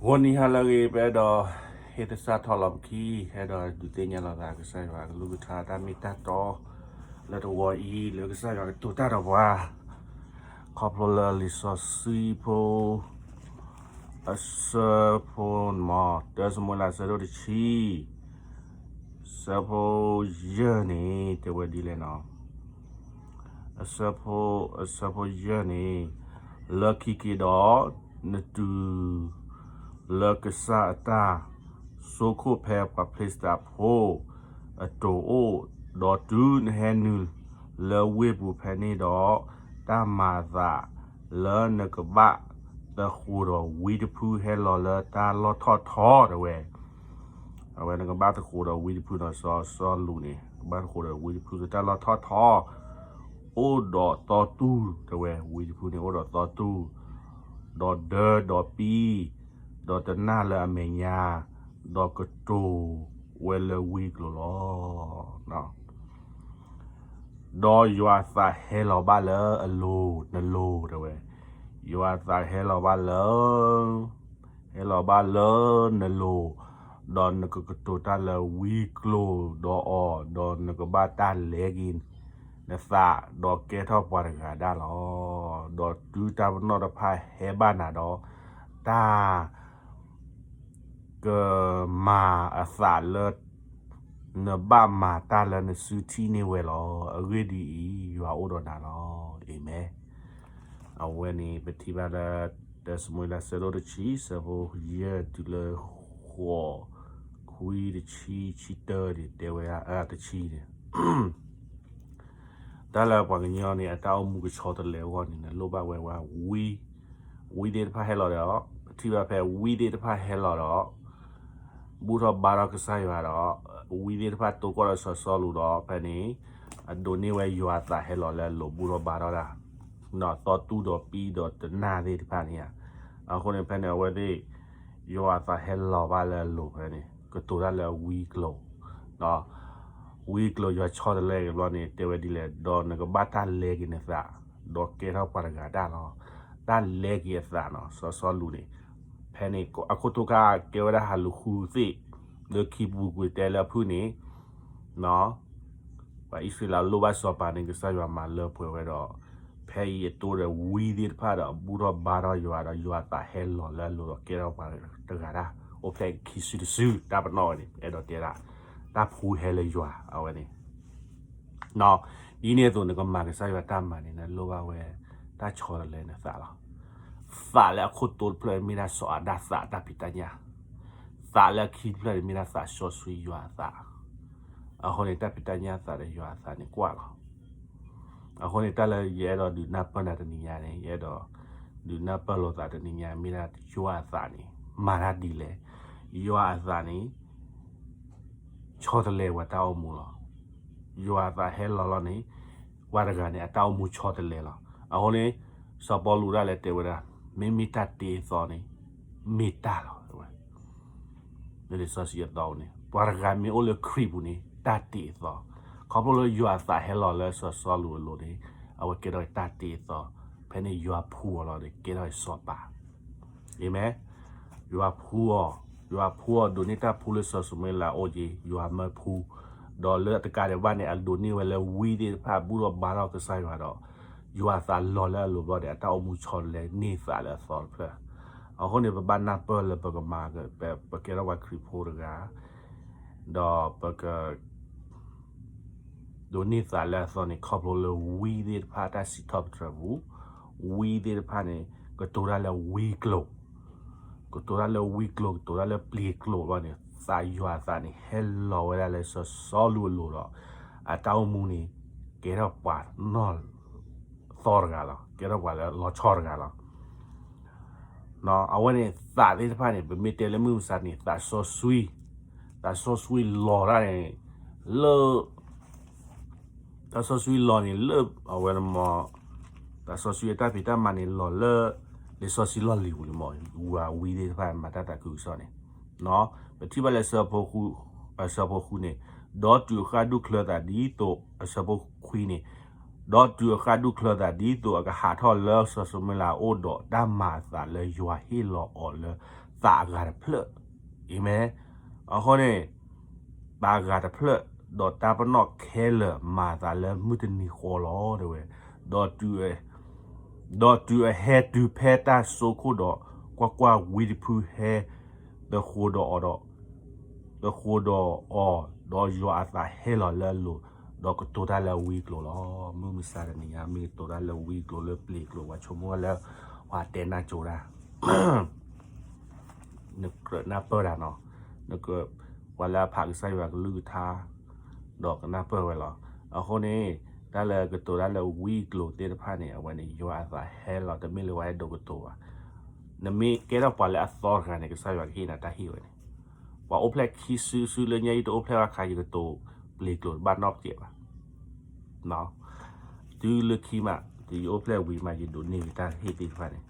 ဂီၤနံၤဟါလၢအဂ့ၤ ပအဲၣ်ဒိးဟ့ၣ်သဆၣ်ထီၣ်လီၤပခံ, အဲၣ်ဒိးဒုးသ့ၣ်ညါလိာ်သးကစၢ်ယွၤကလုၢ်ကထါတၢ်မ့ၢ်တၢ်တီ လၢတဝီၤအံၤ လၢကစၢ်ယွၤကတိၤတၢ်ဒီးပှၤ, ခီဖျိလၢလံာ်စီဆှံဖိ အဆၢဖိန့ၣ်မ့ၢ် တၢ ၡမူၤအ့လး အဆၢဒိၣ်တဆံ အဆၢဖိယဲၢ်န့ၣ် တဲဝဲဒ်လဲၣ်နီၤ. အဆၢဖိ အဆၢဖိယဲၢ်န့ၣ်, လၢခံက့ၤဒီး နတုၤလၢကစၢ်အတၢ်ဆိခိၣ်ဖဲပှၤဖလ့ၡသးဖိအတိၤအိၣ်, ဒီးတုၤနဟဲနုာ်လၢဝ့ၢ်ပူၤဖဲန့ၣ်ဒီး, တၢ်မၤအသးလၢနကဘၣ်သဃိးဒီးဝံတဖုဟဲလီၤလၢတၢ်လီၢ်ထီၣ်ထီ တဲဝဲ အဝဲနကဘၣ်သဃိးဒီးဝံတဖုနီၤ စီၤစီလူးန့ၣ် ကဘၣ်သဃိးဒီးဝံတဖုလၢတၢ်လီၢ်ထီၣ်ထီ, အိၣ်ဒီးသီတူၢ် တဲဝဲ ဝံတဖုန့ၣ်အိၣ်ဒီးသီတူၢ်, ဒီးဒၢဒီးပံ, ဒီးတနၢ်လၢအမဲာ်ညါ, ဒီးကတိၤဝဲလၢဝံကျိၤလီၤ. ဒီးယွၤအသးဟဲလီၤဘၣ်လၢအလိၤ, နလိၤ တဲဝဲ, ယွၤအသးဟဲလီၤဘၣ်လၢ ဟဲလီၤဘၣ်လၢနလိၤ, ဒီးနကကတိၤတၢ်လၢဝံကျိၤဒီးအီၤ, ဒီးနကဘၣ်တၢ်လဲက့ၤနသး, ဒီးကဲထီၣ်ပှၤတဂၤဒၣ်လီၤ. ဒီးတုၤတၢ်ပနီၣ်တဖၣ်ဟဲဘၣ်နၤဒီး, တၢ် ကမၤအသးလၢ နဘၣ်မၤတၢ်လၢနစုထံၣ်န့ၢ်ဝဲလီၤ. အဂ့ၢ်ဒ်အံၤ, ယွၤအိၣ်ဒီးနၤလီၤ. အၤမ့ၣ်. အဝဲန့ၣ် ပထံၣ်ဘၣ်လၢ တၢ ၡမူၤအ့လး အဆၢဒိၣ်တဆံ အဆၢဖိယဲၢ်တုၤလၢ ဃိး, ခွံ, တဆံ, တဆံတၢန့ၣ် တဲဝဲဒၣ် တဆံန့ၣ် တၢ်လၢပှၤကညီန့ၣ် အတၢ်အိၣ်မူကဆီတလဲအဂီၢ်န့ၣ် နလိၣ်ဘၣ်ဝဲဝဲဝံ, ဝံသ့ၣ်တဖၣ်ဟဲလီၤဒီး, ပထံၣ်ဘၣ်ဖဲဝံသ့ၣ်တဖၣ်ဟဲလီၤဒီး ဘူၣ်ထီၣ်ဘါထီၣ်ကစၢ်ယွၤဒီး, ဝံသ့ၣ်တဖၣ်တိၢ်ကီၢ်ဒီးစီၤစီလူးဒီး ဖဲန့ၣ် အဒိးန့ၢ်ဝဲယွၤအသးဟဲလီၤလၢအလိၤ ဘူၣ်ထီၣ်ဘါထီၣ်တၢ်, သီတူၢ်ဒီးပံဒီးတနၢ်သ့ၣ်တဖၣ်န့ၣ်ဧါ. အဃိန့ၣ် ဖဲန့ၣ်အဝဲသ့ၣ် ယွၤအသးဟဲလီၤဘၣ်လၢအလိၤဖဲန့ၣ် ကတိၤတၢ်လၢဝံကျိၤ ဝံကျိၤယွၤဆီတလဲက့ၤဘျီန့ၣ် တဲဝဲဒ်လဲၣ်, ဒီးနကဘၣ်တၢ်လဲက့ၤနသး, ဒီးကဲထီၣ်ပှၤတဂၤတၢ်လီၤ. တၢ်လဲက့ၤအသးနီၤ စီၤစီလူးန့ၣ်, ဖဲန့ၣ်အခိၣ်ထိၣ်ခါကဲဝဲဒၣ်ဟးလူၤဃုသ့ၣ်, လၢခံပူၤကွံာ်တဲလၢအဖုၣ်န့ၣ် ပှၤအံၣ်စရ့လးလိၣ်ဘၣ်စီၤပၤန့ၣ် ကစၢ်ယွၤမၤလၢပှဲၤဝဲဒီး, ဖဲအံၤအတိၢ်ဒီးဝံသ့ၣ်တဖၣ်ဒီး ဘူၣ်ထီၣ်ဘါထီၣ်ယွၤဒီး ယွၤအသးဟဲလီၤလၢအလိၤဒီးကဲထီၣ်ပှၤတဂၤတၢ်, အိၣ်ဖျဲၣ်ခံစုတစု တၢ်ပနီၣ်ဝဲန့ၣ် အဲၣ်ဒိးတဲဒၣ်, တၢ်ဖှူဟဲလၢယွၤအဝဲန့ၣ် ဒ်န့ၣ်အသိး နကမၤကစၢ်ယွၤတၢ်မၤန့ၣ် နလိၣ်ဘၣ်ဝဲ တၢ်ဆီတလဲနသးလီၤ. သးလၢအခိၣ်တိတဖျၢၣ်မ့ၢ်ဒၣ်စီၤအၤဒၣ်သးတၢ်ဖံးတၢ်ညၣ်, သးလၢအခံတဖျၢၣ်န့ၣ်မ့ၢ်ဒၣ်သးစီဆှံယွၤအသး, အဃိန့ၣ် တၢ်ဖံးတၢ်ညၣ်သးဒီးယွၤအသးန့ၣ်ကွၢ်လီၤ. အဃိန့ၣ် တၢ်လၢယအဲၣ်ဒိးဒုးနၢ်ပၢၢ်နၤတနံၤညါန့ၣ် ယအဲၣ်ဒိးဒုးနၢ်ပၢၢ်လိာ်သးတနံၤညါ မ့ၢ်ဒၣ်ယွၤအသးန့ၣ် မၤတၢ်ဒ်လဲၣ်, ယွၤအသးန့ၣ် ဆီတလဲပှၤတၢ်အိၣ်မူလီၤ. ယွၤအသးဟဲလီၤလီၤန့ၣ် ပှၤတဂၤန့ၣ် အတၢ်အိၣ်မူဆီတလဲလီၤ. အဃိန့ၣ် စီၤပီလူးဒၣ်လဲာ်တဲဝဲဒၣ် မ့မ့ၢ်တၢ်တ့အသီန့ၣ် မ့ၢ်တၢ်လီၤ တဲဝဲ လံာ်စီဆှံအသီန့ၣ် ပှၤတဂၤမ့ၢ်အိၣ်လၢခရံာ်ပူၤန့ၣ် တၢ်တ့အသီ, ခီဖျိလၢယွၤအသးဟဲလီၤလၢစီၤစီလူးအလိၤန့ၣ် အဝဲကဲထီၣ်တၢ်တ့အသီ, ဖဲန့ၣ်ယွၤဖှူအီၤလီၤဒီးကဲထီၣ်စီၤပၤ အၤမ့ၣ်. ယွၤဖှူအီၤ, ယွၤဖှူအီၤ ဒိးန့ၢ်တၢ်ဖှူလၢစီၤၡမူၤအ့လးအအိၣ်က့ၤ ယွၤမၢဖှူ, ဒီးလၢတကးဒံးဘၣ်န့ၣ် အဒိးန့ၢ်ဝဲလၢဝံသ့ၣ်တဖၣ် ဘူၣ်ထီၣ်ဘါထီၣ်ကစၢ်ယွၤဒီး ယွၤအသးလီၤလၢအလိၤဘျီဒီး အတၢ်အိၣ်မူဆီတလဲန့ၢ်သးလၢအသီတဖျၢၣ်. အဃိန့ၣ် ပဘၣ်နၢ်ပၢၢ်လၢပကမၤ ပကဲထီၣ်ပှၤခရံာ်ဖိတဂၤ ဒီးပက ဒိးန့ၢ်သးလၢအသီန့ၣ် ခီဖျိလၢဝံသ့ၣ်တဖၣ်တၢ်စံးထီၣ်ပတြၢၤပူၤ, ဝံသ့ၣ်တဖၣ်န့ၣ် ကတိၤတၢ်လၢဝံကျိၤ, ကတိၤတၢ်လၢဝံကျိၤ ကတိၤတၢ်လၢပျ့ၤကျိၤဘျီန့ၣ် သးယွၤအသးန့ၣ် ဟဲလီၤဝဲဒၣ်လၢစီၤစီလူးအလိၤဒီး အတၢ်အိၣ်မူန့ၣ် ကဲထီၣ်ပှၤနီၢ်သီတဂၤလီၤ, ကဲထီၣ်ပှၤလၢလီၤဆီတဂၤလီၤ. အဝဲန့ၣ် သးသ့ၣ်တဖၣ်န့ၣ် ပမ့ၢ်တဲလၢမုၢ်မဆါန့ၣ် သးစီဆှံ, သးစီဆှံလီၤတၢ်န့ၣ် လၢ သးစီဆှံလီၤန့ၣ်လၢ အဝဲန့ၣ်မ့ၢ် သးစီဆှံအတၢ်ဖံးတၢ်မၤန့ၣ်လီၤလၢ လံာ်စီဆှံလီၢ်လံၤပူၤန့ၣ်မ့ၢ် ဝံသ့ၣ်တဖၣ်မၤတၢ်သးခုကစီၣ်န့ၣ် ပထံၣ်ဘၣ်လၢ အဆၢဖိဃုန့ၣ်, ဒီးတုၤအဃၣ်ဒူၣ်ချၢသးဒ်သိး အဆၢဖိခွံန့ၣ်, ဒီးတုၤအဃၣ်ဒူၣ်ချၢသး ဒ်သိးအကဟးထီၣ်လၢစီၤၡမူၤအ့လးအအိၣ်ဒီး တၢ်မၤအသးလၢယွၤဟ့ၣ်လီၤအီၤလၢသးအဂၤတဖျၢၣ်, အၤမ့ၣ်. အဃိန့ၣ် တၢ်ဂၤတဖျၢၣ်, ဒီးတၢ်ပနီၣ်ခဲလၢာ်မၤအသးလၢမုၢ်တနံၤဃီလီၤ တဲဝဲ, ဒီး ဒီးတုၤအဟဲတုၤဖဲတၢ်စိခိၣ်ဒီး, ကွၢ်ကွၢ်, ဝံတဖုဟဲ တဃိဒီးအီၤဒီး, တဃိဒီးအီၤ, ဒီးယွၤအသးဟဲလီၤလၢအလိၤ, ဒီးကတိၤတၢ်လၢအဝံအကျိၤလီၤ. မုၢ်မဆါတနံၤညါ မ့ၢ်ကတိၤတၢ်လၢဝံအကျိၤလၢပျ့ၤကျိၤ ပှၤဆိကမိၣ်ဝဲလၢ ပှၤတဲနၢ်ကၠိတၢ် နကြၢးနၢ်ပၢၢ်တၢ်နီၤ, နကြၢး, ပှၤလၢအဖးကစၢ်ယွၤကလုၢ်ကထါ, ဒီးကနၢ်ပၢၢ်ဝဲလီၤ. အဃိန့ၣ် တၢ်လၢကတိၤတၢ်လၢဝံအကျိၤသ့ၣ်တဖၣ်န့ၣ် အဝဲန့ၣ် ယွၤအသးဟဲလီၤ တမ့ၢ်လၢပှၤဟဲဒိးကတိၤဘၣ်. နမ့ၢ်ကဲထီၣ်ပှၤလၢအသီတဂၤန့ၣ် ကစၢ်ယွၤကဟ့ၣ်နၤတၢ်ဟ့ၣ်ဝဲန့ၣ်, ပှၤအိၣ်ဖျဲၣ်ခံစုစုလၢညါ ယတအိၣ်ဖျဲၣ်ဘၣ်ခါ ယကတိၤပျ့ၤကျိၤတဘၣ်နီတစဲးဘၣ် တုၤလၢခံမး တုၤယအိၣ်ဖျဲၣ်ဝံၤမး ယဒိးန့ၢ်ဝဲတၢ်ဟ့ၣ်သ့ၣ်တဖၣ်န့ၣ်,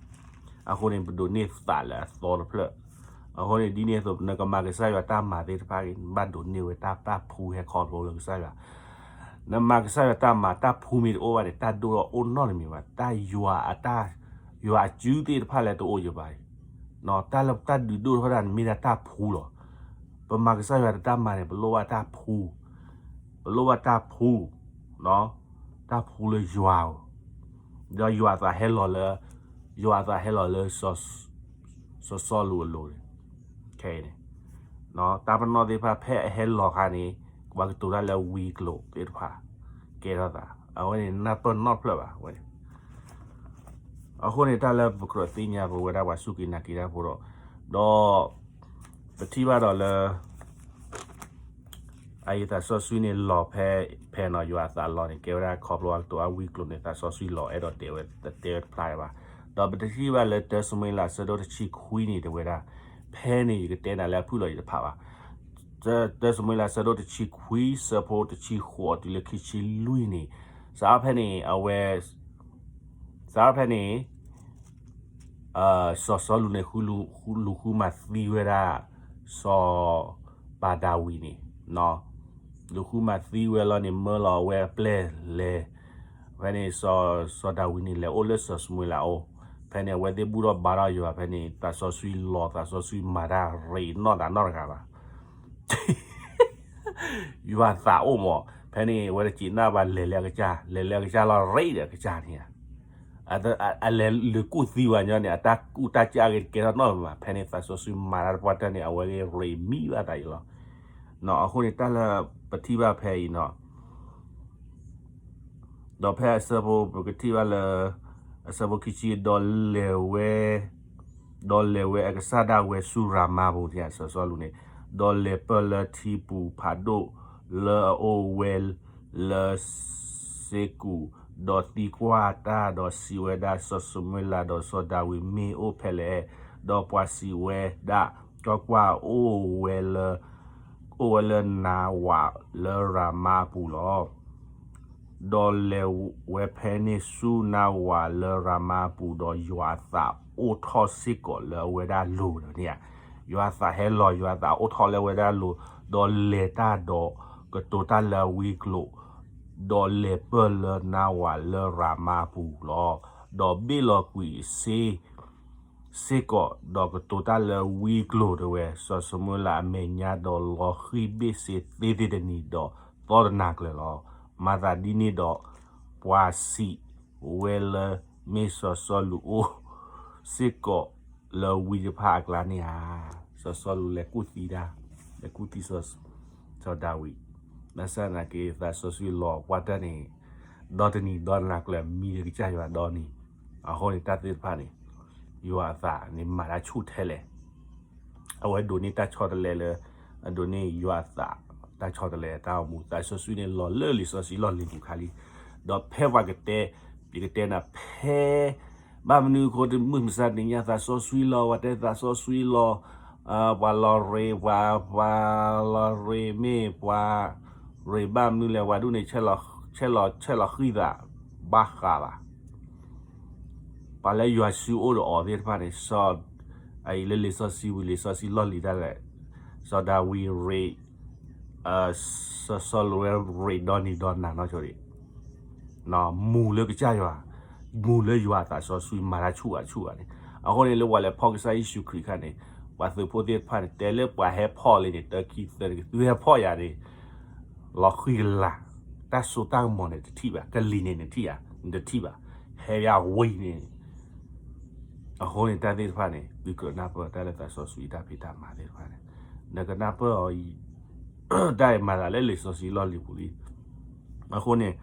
အဃိန့ၣ် ပဒိးန့ၢ်သးလၢအသီတဖျၢၣ်. အဃိန့ၣ် ဒ်န့ၣ်အသိး နကမၤကစၢ်ယွၤတၢ်မၤသ့ၣ်တဖၣ် နဘၣ်ဒိးန့ၢ်ဝဲတၢ် တၢ်ဖှူဟဲခီဖျိလၢကစၢ်ယွၤ, နမၤကစၢ်ယွၤတၢ်မၤ တၢ်ဖှူမ့ၢ်တအိၣ်ဘၣ်န့ၣ် တၢ်ဒိၣ်ထီၣ်အိၣ်နီတမံၤဘၣ်, တၢ်ယွၤအတၢ်, ယွၤအစုသ့ၣ်တဖၣ်လၢတအိၣ်ယဘၣ်, တၢ်လၢတၢ်ဒုးဒိၣ်ထီၣ်တၢ်န့ၣ် မ့ၢ်ဒၣ်တၢ်ဖှူလီၤ. ပမၤကစၢ်ယွၤတၢ်မၤန့ၣ် ပလိၣ်ဘၣ်တၢ်ဖှူ, ပလိၣ်ဘၣ်တၢ်ဖှူ, တၢ်ဖှူလၢယွၤဧိၤ, ဒီးယွၤအသးဟဲလီၤလၢ, ယွၤအသးဟဲလီၤလၢ စီၤစီလူးအလိၤန့ၣ်, ခဲအံၤန့ၣ်, တၢ်ပနီၣ်သ့ၣ်တဖၣ်ဖဲအဟဲလီၤအခါန့ၣ် ပှၤကတိၤတၢ်လၢဝံအကျိၤသ့ၣ်တဖၣ် ကဲထီၣ်သး, အဝဲန့ၣ်နၢ်ပၢၢ်နီတဖျၢၣ်ဘၣ်ဝဲန့ၣ်. အဃိန့ၣ် တၢ်လၢပကြၢးသ့ၣ်ညါပဝဲဒၣ်ပှၤစူၢ်က့ၤနာ်က့ၤတၢ်ဖိဒီး, ဒီး ပထံၣ်ဘၣ်ဒီးလၢ အအံၤသးစီဆှံန့ၣ်လီၤဖဲ, ဖဲနီၤ ယွၤအသးလီၤန့ၣ် ကဲဝဲဒၣ်ခီဖျိအကတိၤအဝံအကျိၤန့ၣ် သးစီဆှံလီၤအဲၣ်ဒိးတဲဝဲ တတဲဝဲတဖျါဘၣ်. ဒီးပတထံၣ်ဘၣ်လၢတၢစိမူၤအ့လး အဆၢဒိၣ်တဆံခွံန့ၣ် တဲဝဲဒၣ်, ဖဲန့ၣ် ယကတဲနၤလၢအဖုၣ်လီၤယတဖးဘၣ်. တၢစိမူၤအ့လး အဆၢဒိၣ်တဆံခွံ ဆၢဖိတဆံဃိးတုၤလၢခံဆံလွံၢ်န့ၣ်, စးဖဲန့ၣ် အဝဲ စးဖဲန့ၣ် စီၤစီလူးန့ၣ် လူၤဃုမၤသံဝဲဒၣ် စီၤပၤဒၤဝံးန့ၣ်, လူၤဃုမၤသံဝဲလီၤန့ၣ် မၢလီၤအဝဲအပျဲၢ်လဲၤ, ဖဲန့ၣ် စီၤဒၤဝံးန့ၣ် လဲၤအိၣ်လၢစီၤၡမူၤအ့လးအအိၣ်, ဖဲန့ၣ် အဝဲသ့ၣ်ဘူၣ်ထီၣ်ဘါထီၣ်ယွၤ ဖဲန့ၣ် သးစီဆှံလီၤ သးစီဆှံမၤတၢ်ရ့းနီၢ်သးနီတဂၤဘၣ် ယွၤသးအိၣ်မး, ဖဲန့ၣ် အဝဲတစံးနၢ်ဘၣ် လဲၤလၢအကစၢ်, လဲၤလၢအကစၢ်လီၤရ့းဒီးအကစၢ်န့ၣ်ဧါ, အလဲၤလၢကူၣ်သံဝဲညီန့ၣ် အတၢ်ကူၣ်တၢ်ကၢ်ဂ့ၤတကဲထီၣ်နီတမံၤဘၣ်, ဖဲန့ၣ်သးစီဆှံမၤတၢ်တပှၢ်တၢၢ်န့ၣ် အဝဲဂ့ၤရ့းမံဘၣ်သးအံၤလီၤ. အဃိန့ၣ် တၢ်လၢပထံၣ်ဘၣ်ဖဲအံၤနီၤ ဒီးဖဲအဆၢဖိ ပကထံၣ်ဘၣ်လၢ အဆၢဖိခံဆံ ဒီးလဲၤဝဲ, ဒီးလဲၤဝဲအကစၢ်ဒၣ်ဝဲဆူရၤမါပူၤန့ၣ် စီၤစီလူးန့ၣ်, ဒီးလဲၤပၢၢ်လၢထံပူၤဖးဒိၣ်လၢအအိၣ်ဝဲလၢစ့ကူး, ဒီးသံကွၢ်တၢ်ဒီးစံးဝဲဒၣ် စီၤၡမူၤအ့လးဒီးစီၤဒၤဝံး မ့ၢ်အိၣ်ဖဲလဲၣ်. ဒီးပှၤစံးဝဲဒၣ်, ကွၢ်ကွၢ်, အိၣ်ဝဲလၢ, အိၣ်ဝဲလၢနၤဝးလၢရၤမါအပူၤလီၤ. ဒီးလဲၤဝဲဖဲန့ၣ်ဆူနၤဝးလၢရၤမါအပူၤ, ဒီးယွၤအသးအိၣ်ထီၣ်စ့ၢ်ကီးလၢအဝဲဒၣ်အလိၤန့ၣ်ဧါ, ယွၤအသးဟဲလီၤ ယွၤအသးအိၣ်ထီၣ်လၢအဝဲဒၣ်အလိၤ, ဒီးလဲၤတၢ်ဒီးကတိၤတၢ်လၢအဝံအကျိၤ, ဒီးလဲၤပၢၢ်လၢနၤဝးလၢရၤမါအပူၤလီၤ. ဒီးဘ့ၣ်လီၤကွံာ်စ့ စ့ၢ်ကီး, ဒီးကတိၤတၢ်လၢဝံအကျိၤတဲဝဲ, စီၤၡမူၤအ့လးအမဲာ်ညါ, ဒီးလီၤဃံၣ်ဘ့ၣ်စ့သ့သ့တနံၤဒီးသီတနၤကျၢၤလီၤ. မၤသးဒ်န့ၣ်ဒီး ပှၤစံးဝဲလၢ မ့ၢ်စီၤစီလူးအိၣ်စ့ၢ်ကီးလၢဝံတဖၣ်အကျါန့ၣ်ဧါ. စီၤစီလူးလဲၤကူၣ်သံတၢ်, လဲၤကူၣ်သံ စီၤဒၤဝံး, ဘၣ်ဆၣ်သနာ်က့ သးစီဆှံလီၤပှၢ်တၢၢ်န့ၣ် ဒီတနံၤဒီတနၤကျၢၤ မံလၢကစၢ်ယွၤဒီနံၤ, အဃိန့ၣ် တၢ်သ့ၣ်တဖၣ်န့ၣ် ယွၤအသးန့ၣ်မၤတၢ်ဆူၣ်ထဲလဲၣ်, အဝဲဒိးန့ၢ်တၢ်ဆီတလဲလၢ အဒိးန့ၢ်ယွၤအသး တၢ်ဆီတလဲတၢ်အိၣ်မူ သးစီဆှံန့ၣ်လီၤလၢလံာ်စီဆှံလီၢ်လံၤပူၤခါလံ, ဒီးဖဲပှၤကတဲ, ယကတဲနၤဖဲ ဘၣ်မနုၤအဃိ တမုၢ်မဆါတနံၤညါ သးစီဆှံလီၤ ပှၤတဲသးစီဆှံလီၤ, ပှၤလီၤရ့း ပှၤ ပှၤလီၤရ့းမ့ၢ် ပှၤရ့းဘၣ်မနုၤလဲၣ် ပှၤဒ်န့ၣ် ဆဲးလီၤ ဆဲးလီၤဃံသး ဘၣ်ဃးဘၣ် ပှၤလၢယွၤစုအိၣ်ဒီးအီၤသ့ၣ်တဖၣ်န့ၣ် စီၤ, အအံၤလၢလံာ်စီဆှံဝံၤ လံာ်စီဆှံလီၢ်လံၤဒၣ်လဲာ်, စီၤဒၤဝံးရ့း, စီၤစီလူးဝဲရ့းဒီနံၤဒီနၤနီၢ်ဆိဒံး, မူလၢကစၢ်ယွၤ, မူလၢယွၤအသးစီဆှံမၤတၢ်ဆူၣ်ဂၤဆူၣ်ဂၤန့ၣ်. အဃိန့ၣ် လၢပှၤလဲၤဖီၣ်ကစၢ်ယ့ၣ်ၡူးခရံာ်အခါန့ၣ်, ပှၤသုးဖိသ့ၣ်တဖၣ်န့ၣ် တဲလၢပှၤဟဲဖီၣ်လံန့ၣ် တၢခံသၢနံၣ် သုဟဲဖီၣ်ယၤန့ၣ် လီၤဃံကလၤ, တၢ်စိတၢ်ကမီၤန့ၣ်တထံၣ်ဘၣ်, ကလံၤန့ၣ်နထံၣ်ဧါ, နတထံၣ်ဘၣ်, ဟဲယၤဝံၤန့ၣ် အဃိန့ၣ် တၢ်သ့ၣ်တဖၣ်န့ၣ် သုကြၢးနၢ်ပၢၢ်တၢ်လၢသးစီဆှံတၢ်ဖံးတၢ်မၤသ့ၣ်တဖၣ်န့ၣ်, နကနၢ်ပၢၢ်အီၤအံၤ, တၢ်အံၤမၤသးလၢလံာ်စီဆှံလီၢ်လံၤပူၤလံ. အဃိန့ၣ်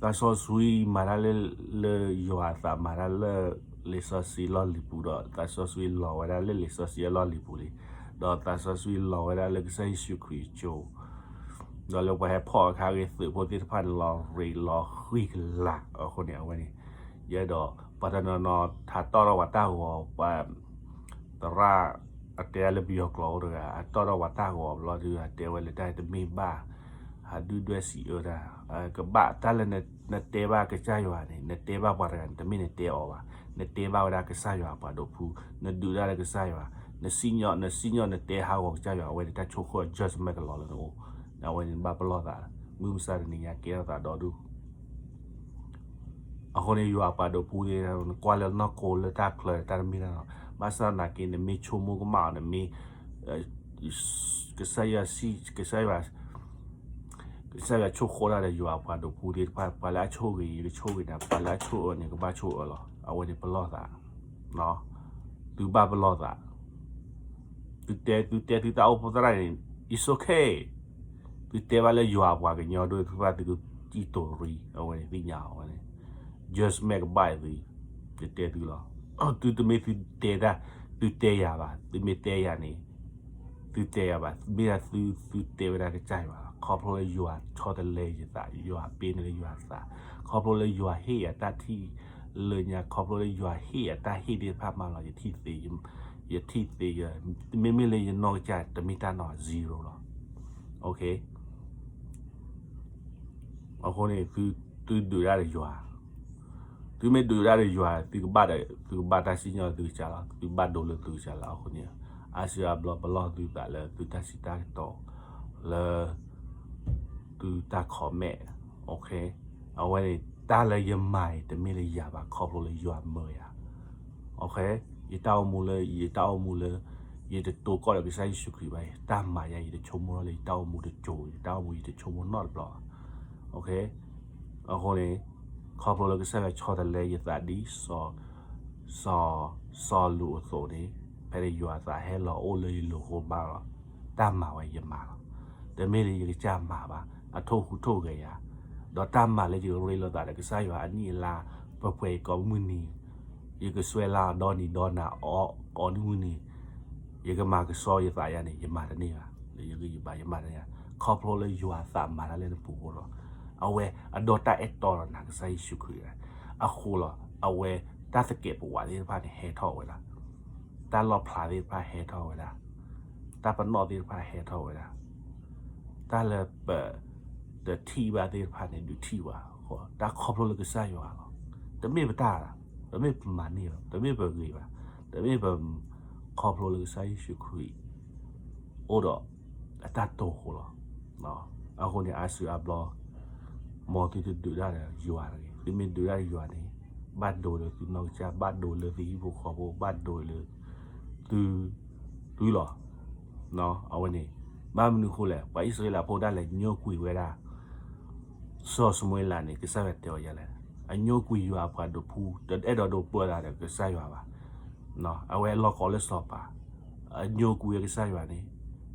သးစီဆှံမၤတၢ်လၢ လၢယွၤအသးမၤတၢ်လၢလံာ်စီဆှံလီၢ်လံၤပူၤဒီး သးစီဆှံလီၤဝဲဒၣ်လၢလံာ်စီဆှံအလီၢ်လံၤပူၤလံ, ဒီးသးစီဆှံလီၤဝဲဒၣ်လၢကစၢ်ယ့ၣ်ၡူးခရံာ်အစိၤ ဒီးလၢပှၤဟဲဖီၣ်အခါဂ့ၤ သုးဖိသ့ၣ်တဖၣ်န့ၣ် လီၤရ့လီၤဃံကလၤ. အဃိန့ၣ် အဝဲန့ၣ် ယအဲၣ်ဒိး ပှၤတနီၤနီၤ ဟးတီၣ်ထီၣ်ပှၤတၢ်ဂီၤ, ပှၤသရၣ် အတဲဒၣ်လၢပယီၤကျိာ်အိၣ်တဂၤ ဟးတီၣ်ထီၣ်ပှၤတၢ်ဂီၤဘျီဒုး ဟးတဲဝဲလၢတၢ်တမ့ၢ်ဘၣ်, ဟးဒုၣ်ဒွဲၣ်စံးအၢတၢ်, ကဘၣ်တၢ်လၢနတဲဘၣ်ကစၢ်ယွၤန့ၣ် နတဲဘၣ်ပှၤတဂၤန့ၣ် တမ့ၢ်နတဲအီၤဘၣ်, နတဲဘၣ်ဝဲဒၣ်ကစၢ်ယွၤအပှၤဒိးဖှူ, နဒုးတၢ်လၢကစၢ်ယွၤ, နစံၣ်ညီၣ် နစံၣ်ညီၣ်နတဲဟးဂီၤကစၢ်ယွၤ အဝဲန့ၣ်တၢ်ဆိၣ်ဃီၣ် judgment ကလီၤလၢနအိၣ်, အဝဲန့ၣ်နဘၣ်ပလီၢ်သး, မုၢ်မဆါတနံၤညါကဲထီၣ်သးဒီဒူၣ် အဃိန့ၣ် ယွၤအပှၤဒိးဖှူသ့ၣ် နကွၢ်လၢနီၢ်ခိလၢတၢ်ချၢတၢ်တမ့ၢ်တၢ်နီၤ, ဘၣ်ဆၣ်သနာ်က့ နမ့ၢ်ဆိကမိၣ်ကမၣ်အီၤ နမ့ၢ် ကစၢ်ယွၤ ကစၢ်ယွၤ ကစၢ်ယွၤဆိၣ်ဃီၣ်တၢ်ဒီးယွၤအပှၤဒိးဖှူသ့ၣ်တဖၣ် ပှၤလၢအဆိၣ်ဂ့ၤ ယကဆိၣ်ဂ့ၤနၤ, ပှၤလၢအဆိၣ်အၢန့ၣ် ကဘၣ်ဆိၣ်အၢလီၤ. အဝဲန့ၣ်ပလီၢ်သး, သုဘၣ်ပလီၢ်သး သုတဲ သုတဲသုတၢ်အိၣ်ဖှိၣ်သရၣ်န့ၣ် it's okay, သုတဲဘၣ်လၢယွၤအပှၤကညီဒိၣ်သ့ၣ်တဖၣ် သုကစံၣ်တိၤရံ အဝဲန့ၣ်သ့ၣ်ညါအီၤဝဲန့ၣ် judgment ကဘၣ်သု, ယတဲသုလီၤ. သုတမ့ၢ်သုတဲတၢ်, သုတဲယၤဘၣ်, သုမ့ၢ်တဲယၤန့ၣ် သုတဲယၤဘၣ်, မ့ၢ်ဒၣ်သု သုတဲဝဲဒၣ်ကစၢ်ယွၤလီၤ. ခီဖျိလၢယွၤဆီတလဲယသး, ယွၤပ့န့ၢ်လၢယွၤသး, ခီဖျိလၢယွၤဟ့ၣ်ယၤတၢ်ထံၣ်လၢညါ, ခီဖျိလၢယွၤဟ့ၣ်ယၤတၢ်ဟ့ၣ်သ့ၣ်တဖၣ်မးလီၤ. ယထံၣ်သ့, ယထံၣ်သ့, မ့မ့ၢ်လၢယနီၢ်ကစၢ်တမ့ၢ်တၢ်နီၤ zero လီၤ. အဃိန့ၣ် သု သုဒုးတၢ်ဒီးယွၤ, သုမ့ၢ်ဒုးတၢ်ဒီးယွၤ သုကဘၣ်ဒီး သုကဘၣ်တၢ်စံၣ်ညီၣ်သုကစၢ်လီၤ, သုဘၣ်ဒိလၢသုကစၢ်လီၤ. အဃိန့ၣ် အါစုအါဘျီပလီၢ်သုသးလၢသုတၢ်စံးတၢ်ကတိၤလၢ သုတၢ် comment, okay, အဝဲန့ၣ် တၢ်လၢယမၤအံၤ တမ့ၢ်လၢယၤဘၣ် ခီဖျိလၢယွၤမၢယၤ ယတၢ်အိၣ်မူလၢ ယတၢ်အိၣ်မူလၢ ယတတိၢ်ကီၢ်ဒီးကစၢ်ယ့ၣ်ၡူးခရံာ်ဘၣ်အံၤ တၢ်မၤယၤ ယတဆိကမိၣ်ထီၣ်လၢယတၢ်အိၣ်မူတစိၤ, ယတၢ်အိၣ်မူယတဆိကမိၣ်နီတဘျီဘၣ်. အဃိန့ၣ် ခီဖျိလၢကစၢ်ယွၤဆီတလဲယသးဒ်စီၤ စီၤလူးအသိးန့ၣ်, ဖဲန့ၣ်ယွၤအသးဟဲလီၤအိၣ်လၢယလိၤဃိဘၣ်လီၤ. တၢ်မၤဝဲယမၤလီၤ. တမ့ၢ်လၢယကစၢ်မၤဘၣ်, အထိၣ်ဟူးထိၣ်ဂဲၤယၤ, ဒီးတၢ်မၤလၢယကရ့လိာ်သးဒီးကစၢ်ယွၤအနံၣ်အလါ ပှဲၤပှဲၤယကိးမုၢ်နံၤ, ယကစွဲလါအီၤဒီနံၤဒီနၤအီၤကိးမုၢ်နံၤ, ယကမၤကဆှီယသးယါန့ၣ် ယမၤတန့ၢ်ဘၣ်. လၢယဂံၢ်ယဘါယမၤတန့ၢ်ဘၣ်, ခီဖျိလၢယွၤအသးမၤတၢ်လၢနပူၤဃိလီၤ. အဝဲအဒီတၢ်အဲၣ်တီဒီးနၤကစၢ်ယ့ၣ်ၡူးခရံာ်အဃိလီၤ. အဝဲတၢ်သကဲးပဝးသ့ၣ်တဖၣ်န့ၣ် ဟဲထီၣ်ဝဲဒၣ်, တၢ်လီၣ်ဖျါသ့ၣ်တဖၣ်ဟဲထီၣ်ဝဲဒၣ်, တၢ်ပနီၣ်သ့ၣ်တဖၣ်ဟဲထီၣ်ဝဲဒၣ်, တၢ်လၢပ တထံၣ်ဘၣ်သ့ၣ်တဖၣ်န့ၣ် ဒုးထံၣ်ဘၣ်, တၢ်ခီဖျိလၢကစၢ်ယွၤလီၤ. တမ့ၢ်ပတၢ်, တမ့ၢ်ပမၤန့ၢ်ဘၣ်, တမ့ၢ်ပဂ့ၤဘၣ်, တမ့ၢ်ပ ခီဖျိလၢကစၢ်ယ့ၣ်ၡူးခရံာ် အိၣ်ဒီးအတၢ်တိာ်ဃိလီၤ. အဃိန့ၣ် အါစုအါဘျီ မ်သုတဒုးတၢ်ဒီးယွၤတဂ့ၤ. သုမ့ၢ်ဒုးတၢ်ဒီးယွၤန့ၣ် ဘၣ်ဒိလၢသုနီၢ်ကစၢ်, ဘၣ်ဒိလၢသုဟံၣ်ဖိဃီဖိ, ဘၣ်ဒိလၢသု သုလီၤ. အဝဲန့ၣ် ဘၣ်မနုၤအဃိလဲၣ်, ပှၤအံၣ်စရ့လးဖိဒၣ်လဲာ်ညိကွံာ်ဝဲဒၣ် စီၤၡမူၤအ့လးန့ၣ် ကစၢ်ယွၤတဲအီၤယဲလဲၣ်, အညိကွံာ်ယွၤအပှၤဒိးဖှူ, တအဲၣ်ဒိးဒိးပၢသးဒီးကစၢ်ယွၤဘၣ်. အဝဲအလီၢ်ကိးလၢစီၤပၤ, အညိကွံာ်ဝဲကစၢ်ယွၤန့ၣ်,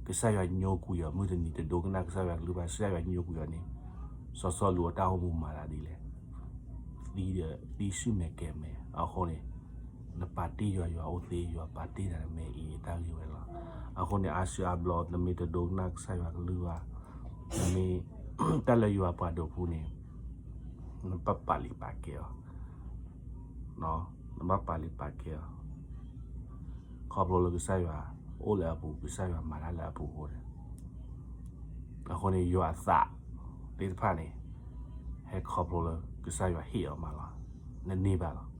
ကစၢ်ယွၤညိကွံာ်အီၤ, မုၢ်တနံၤတဒိကနၣ်ကစၢ်ယွၤကလုၢ်ဘၣ်, ကစၢ်ယွၤညိကွံာ်အီၤန့ၣ်, စီၤစီလူးအတၢ်အိၣ်မူမၤသးဒ်လဲၣ်, သံဒီးသံဆူၣ်မဲာ်ကဲၤမဲာ်. အဃိန့ၣ် နပာ်တ့ၢ်ယွၤ, ယွၤအိၣ်သ့, ယွၤပာ်တ့ၢ်နၤ, နမ့ၢ်အံၤတၢ်ဂ့ၢ်ဝဲလီၤ. အဃိန့ၣ် အါစုအါဘျီ နမ့ၢ်တဒိကနၣ်ကစၢ်ယွၤကလုၢ်ဘၣ်, နမ့ၢ် တၢ်လၢယွၤပှၤဒိးဖှူန့ၣ် နဘၣ်ပာ်လုၢ်ပာ်ကဲအီၤ, နဘၣ်ပာ်လုၢ်ပာ်ကဲအီၤ, ခီဖျိလၢကစၢ်ယွၤအိၣ်လၢအပူၤ, ကစၢ်ယွၤမၤတၢ်လၢအပူၤအဃိန့ၣ်, အဃိန့ၣ် ယွၤအသးသ့ၣ်တဖၣ်န့ၣ် ဟဲခီဖျိလၢကစၢ်ယွၤဟ့ၣ်အီၤမးလီၤ, နန့ၢ်ဘၣ်လီၤ.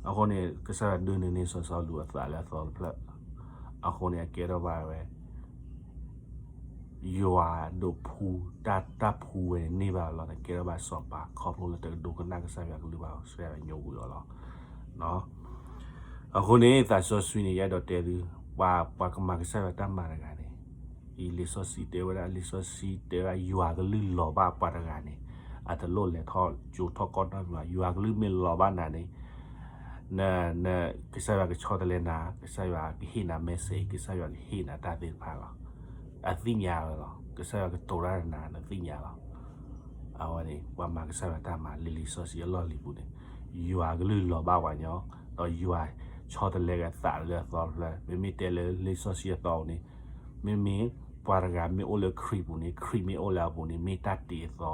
အဃိန့ၣ် ကစၢ်ယွၤဒုးနုာ်န့ၢ်စီၤစီလူးအသးလၢအသီတဖျၢၣ်, အဃိန့ၣ် အကဲထီၣ်ဘၣ်ဝဲ ယွၤဒိးဖှူတၢ် တၢ်ဖှူဝဲန့ၣ်န့ၢ်ဘၣ်လီၤ. နကဲထီၣ်ဘၣ်စီၤပၤခီဖျိလၢတကဒိကနၣ်ကစၢ်ယွၤကလုၢ်ဘၣ် ကစၢ်ယွၤညိကွံာ်အီၤလီၤ. အဃိန့ၣ် သးစီဆှံန့ၣ် ယအဲၣ်ဒိးတဲသု ပှၤ ပှၤကမၤကစၢ်ယွၤတၢ်မၤတဂၤန့ၣ် အံၤလံာ်စီဆှံတဲဝဲဒၣ် လံာ်စီဆှံတဲဝဲဒၣ် ယွၤကလုၢ်လီၤဘၣ်ပှၤတဂၤန့ၣ် အတလိၣ်လဲၤထီၣ်ကၠိထီၣ်ကီၢ်နီတမံၤဘၣ်. ယွၤကလုၢ်မ့ၢ်လီၤဘၣ်နၤန့ၣ် န န ကစၢ်ယွၤကဆီတလဲနၤ, ကစၢ်ယွၤကဟ့ၣ်နၤ message, ကစၢ်ယွၤကဟ့ၣ်နၤတၢ်သ့ၣ်တဖၣ်လီၤ. အသ့ၣ်ညါလီၤ. ကစၢ်ယွၤကတိၤတၢ်နၤ နသ့ၣ်ညါလီၤ. အဝဲန့ၣ် ပှၤမၤကစၢ်ယွၤတၢ်မၤလၢလံာ်စီဆှံအလီၢ်လံၤပူၤန့ၣ် ယွၤကလုၢ်လီၤဘၣ်ပှၤညီ, ဒီးယွၤဆီတလဲကသးလၢအသီတဖျၢၣ်. မ့မ့ၢ်တဲလၢလံာ်စီဆှံအသီပူၤန့ၣ် မ့မ့ၢ်ပှၤတဂၤမ့ၢ်အိၣ်လၢခရံာ်ပူၤန့ၣ် ခရံာ်မ့ၢ်အိၣ်လၢအပူၤန့ၣ် မ့ၢ်တၢ်တ့အသီ,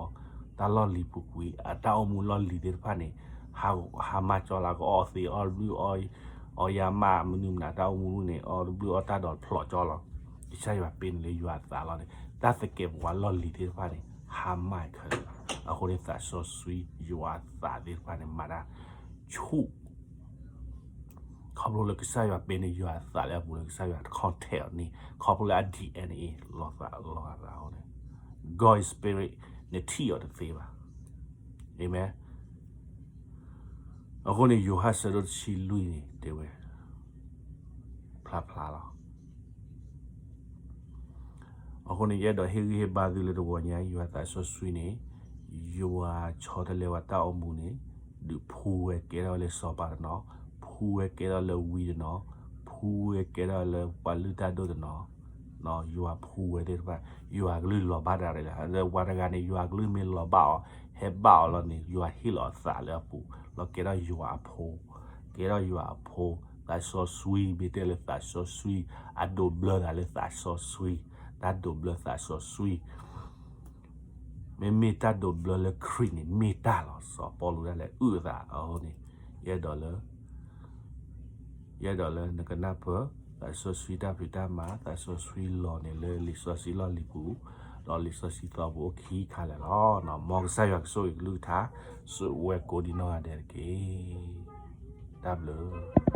တၢ်လီၢ်လံၤပူၤကွံာ် အတၢ်အိၣ်မူလီၢ်လံၤသ့ၣ်တဖၣ်န့ၣ် ဟါမၢ်ကၠီလီၤ. ကအီၣ်သ့အီၣ်တဘျုး အီယါမး မနုၤမနုၤ တၢ်အိၣ်မူန့ၣ် အီၣ်တဘျုးအီၣ်တၢ်ဒီးဖျိးကၠီလီၤ. ကစၢ်ယွၤပ့န့ၣ်လၢယွၤအသးလီၤန့ၣ် တၢ်သကဲးပဝးလီၢ်လံၤသ့ၣ်တဖၣ်န့ၣ် ဟါမၢ်ခဲလၢာ်လီၤ. အဃိန့ၣ် သးစီဆှံယွၤအသးသ့ၣ်တဖၣ်န့ၣ် မၤတၢ်ဆူၣ် ခီဖျိလၢကစၢ်ယွၤပ့န့ၣ် ယွၤအသးလၢအပူၤလၢကစၢ်ယွၤ contact အီၤန့ၣ် ခီဖျိလၢအ DNA လီၤသးလီၤအသးအဃိန့ၣ် God is spirit နထံၣ်အီၤတသ့ဘၣ်. Amen. အဃိန့ၣ် ယိၤဟၣ်ဆၢဒိၣ်တဆံလွံၢ်န့ၣ် တဲဝဲ ဖျါဖျါလီၤ. အဃိန့ၣ် ယအဲၣ်ဒိးဟ့ၣ်ဂံၢ်ဟ့ၣ်ဘါသုလၢတဂီၤညါ ယွၤသးစီဆှံန့ၣ် ယွၤဆီတလဲဝဲတၢ်အိၣ်မူန့ၣ် ဒုးဖှူဝဲကဲထီၣ်လၢစီၤပၤတနီၤ, ဖှူဝဲကဲထီၣ်လၢဝံတနီၤ, ဖှူဝဲကဲထီၣ်လၢပှၤလုၢ်တၢ်ဒိၣ်တနီၤ, ယွၤဖှူဝဲသ့ၣ်တဖၣ် ယွၤကလုၢ်လီၤဘၣ်တၢ်ရဲၣ်လီၤ. ပှၤတဂၤန့ၣ် ယွၤကလုၢ်မ့ၢ်လီၤဘၣ်အီၤ ဟဲဘၣ်အီၤလီၤန့ၣ် ယွၤဟ့ၣ်လီၤအသးလၢအပူၤ လီၤကဲထီၣ်ယွၤအဖိ, ကဲထီၣ်ယွၤအဖိ, သးစီဆှံ မ့ၢ်တဲလၢသးစီဆှံ အဒိးဘျၢသးလၢသးစီဆှံ, တၢ်ဒိးဘျၢသးစီဆှံ မ့မ့ၢ်တၢ်ဒိးဘျၢလၢခရံာ်န့ၣ် မ့ၢ်တၢ်လီၤ. စီၤပီလူးဒၣ်လဲာ်အုၣ်အသးအဃိန့ၣ် ယအဲၣ်ဒိးလၢ ယအဲၣ်ဒိးလၢနကနၢ်ပၢၢ် သးစီဆှံတၢ်ဖံးတၢ်မၤ သးစီဆှံလီၤန့ၣ်လၢလံာ်စီဆှံလီၢ်လံၤပူၤ ဒီးလံာ်စီဆှံသီပူၤအိၣ်ခံခါလဲၣ်လီၤ. မ်ကစၢ်ယွၤကဆိၣ်ဂ့ၤကလုၢ်ကထါ ဆိၣ်ဝဲကိးဒံးနီၢ်ဂၤဒဲးတက့ၢ်. တၢ်ဘျုး